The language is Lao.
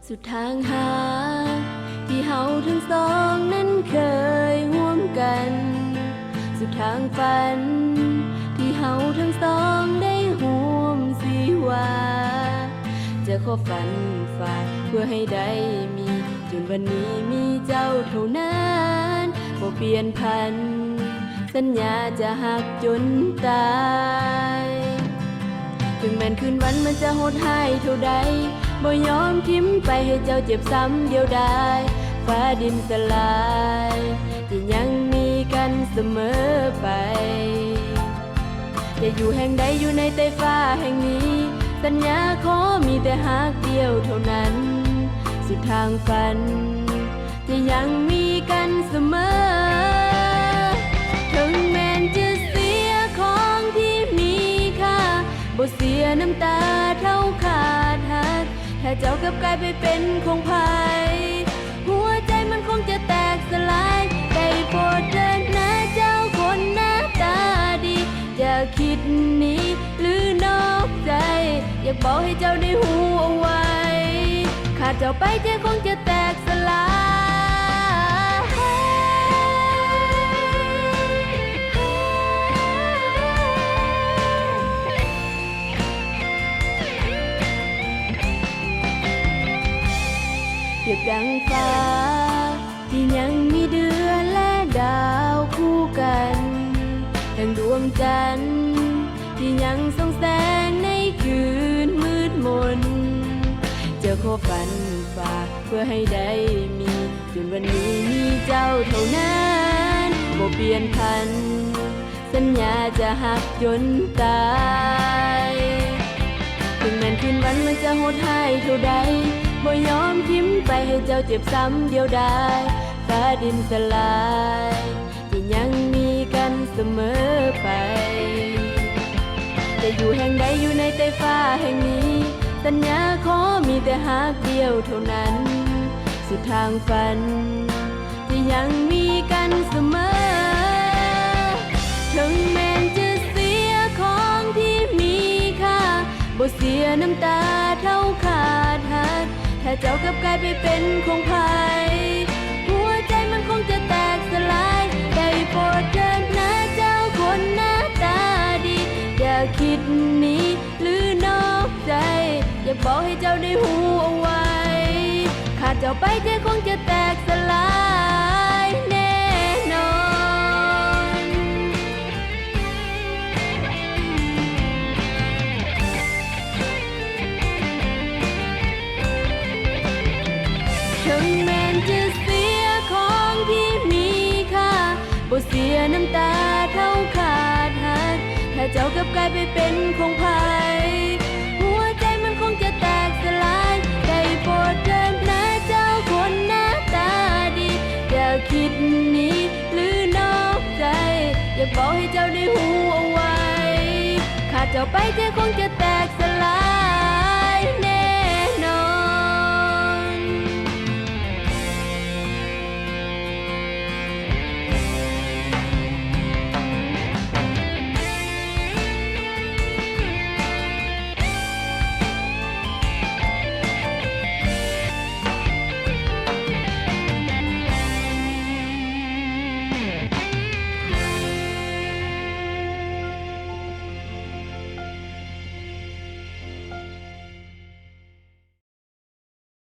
ສຸດທາງຮັກທີ່ເຮົາທັງສອງນັ້ນເຄີຍຮ່ວມກັນ, ສຸດທາງຝັນທີ່ເຮົາທັງສອງໄດ້ຮ່ວມຊີວາ, ຈະຂໍຝັນຝາກເພື່ອໃຫ້ໄດ້ມີ, ຈົນວັນນີ້ມີເຈົ້າເທົ່ານັ້ນ, ບໍ່ປ່ຽນຜັນ. ສັນຍາຈະຮັກຈົນຕາຍ. ເຖິງແມ່ນຄືນວັນມັນຈະໂຫດຮ້າຍເທົ່າໃດ, ບໍ່ຍອມຖິ້ມໄປໃຫ້ເຈົ້າເຈັບຊ້ຳດຽວດາຍ. ຟ້າດິນສະລາຍ, ຈະຍັງມີກັນສະເໝີໄປ. ຈະຢູ່ແຫ່ງໃດຢູ່ໃນໃຕ້ຟ້າແຫ່ງນີ້, ສັນຍາຂໍມີແຕ່ຮັກດຽວເທົ່ານັ້ນ. ສຸດທາງຝັນ ຈະຍັງມີກັນສະເໝີ. ເຖິງແມ່ນຈະເສຍຂອງທີ່ມີຄ່າ, ບໍ່ເສຍນ້ຳຕາເທົ່າຂາດຮັກ. ຖ້າເຈົ້າກັບກາຍໄປເປັນຂອງໃຜ, ຫົວໃຈມັນຄົງຈະແຕກສະຫຼາຍ. ໄດ້ໂປດເທີນນະເຈົ້າຄົນໜ້າຕາດີ, ຢ່າຄິດໜີ ຫຼືນອກໃຈ, ຢາກບອກໃຫ້ເຈົ້າໄດ້ຮູ້ເອົາໄວ້, ຂາດເຈົ້າໄປໃຈຄົງຈະແຕກສະຫຼາຍ. ປຽບດັ່ງຟ້າ ທີ່ຍັງມີເດືອນ ແລະ ດາວຄູ່ກັນ, ດັ່ງດວງຈັນ ທີ່ຍັງສ່ອງແສງໃນຄືນມືດມົນ. ຈະຂໍຝັນຝາກເພື່ອໃຫ້ໄດ້ມີ, ຈົນວັນນີ້ມີເຈົ້າເທົ່ານັ້ນ, ບໍ່ປ່ຽນຜັນ. ສັນຍາຈະຮັກຈົນຕາຍ. ເຖິງແມ່ນຄືນວັນມັນຈະໂຫດຮ້າຍເທົ່າໃດ, ບໍ່ຍອມຖິ້ມໄປໃຫ້ເຈົ້າເຈັບຊ້ຳດຽວດາຍ. ຟ້າດິນສະລາຍ, ຈະຍັງມີກັນສະເໝີໄປ. ຈະຢູ່ແຫ່ງໃດຢູ່ໃນໃຕ້ຟ້າແຫ່ງນີ້, ສັນຍາຂໍມີແຕ່ຮັກດຽວເທົ່ານັ້ນ. ສຸດທາງຝັນ ທີ່ຍັງມີກັນສະເໝີ. ເຖິງແມ່ນຈະເສຍຂອງທີ່ມີຄ່າ, ບໍ່ເສຍນ້ຳຕາເທົ່າຂາດຮັກ. ຖ້າເຈົ້າກັບກາຍໄປເປັນຂອງໃຜ, ຫົວໃຈມັນຄົງຈະແຕກສະຫຼາຍ. ໄດ້ໂປດເທີນນະເຈົ້າຄົນໜ້າຕາດີ, ຢ່າຄິດໜີ ຫຼືນອກໃຈ, ຢາກບອກໃຫ້ເຈົ້າໄດ້ຮູ້ເອົາໄວ້, ຂາດເຈົ້າໄປໃຈຄົງຈະແຕກສະຫຼາຍແນ່ນອນ. ເຖິງແມ່ນຈະເສຍຂອງທີ່ມີຄ່າ, ບໍ່ເສຍນ້ຳຕາເທົ່າຂາດຮັກ. ຖ້າເຈົ້າກັບກາຍໄປເປັນຂອງໃຜ, ຫົວໃຈມັນຄົງຈະແຕກສະຫຼາຍ. ໄດ້ໂປດເທີນນະເຈົ້າຄົນໜ້າຕາດີ, ຢ່າຄິດໜີ ຫຼືນອກໃຈ, ຢາກບອກໃຫ້ເຈົ້າໄດ້ຮູ້ເອົາໄວ້, ຂາດເຈົ້າໄປແທ້ຄົງຈະ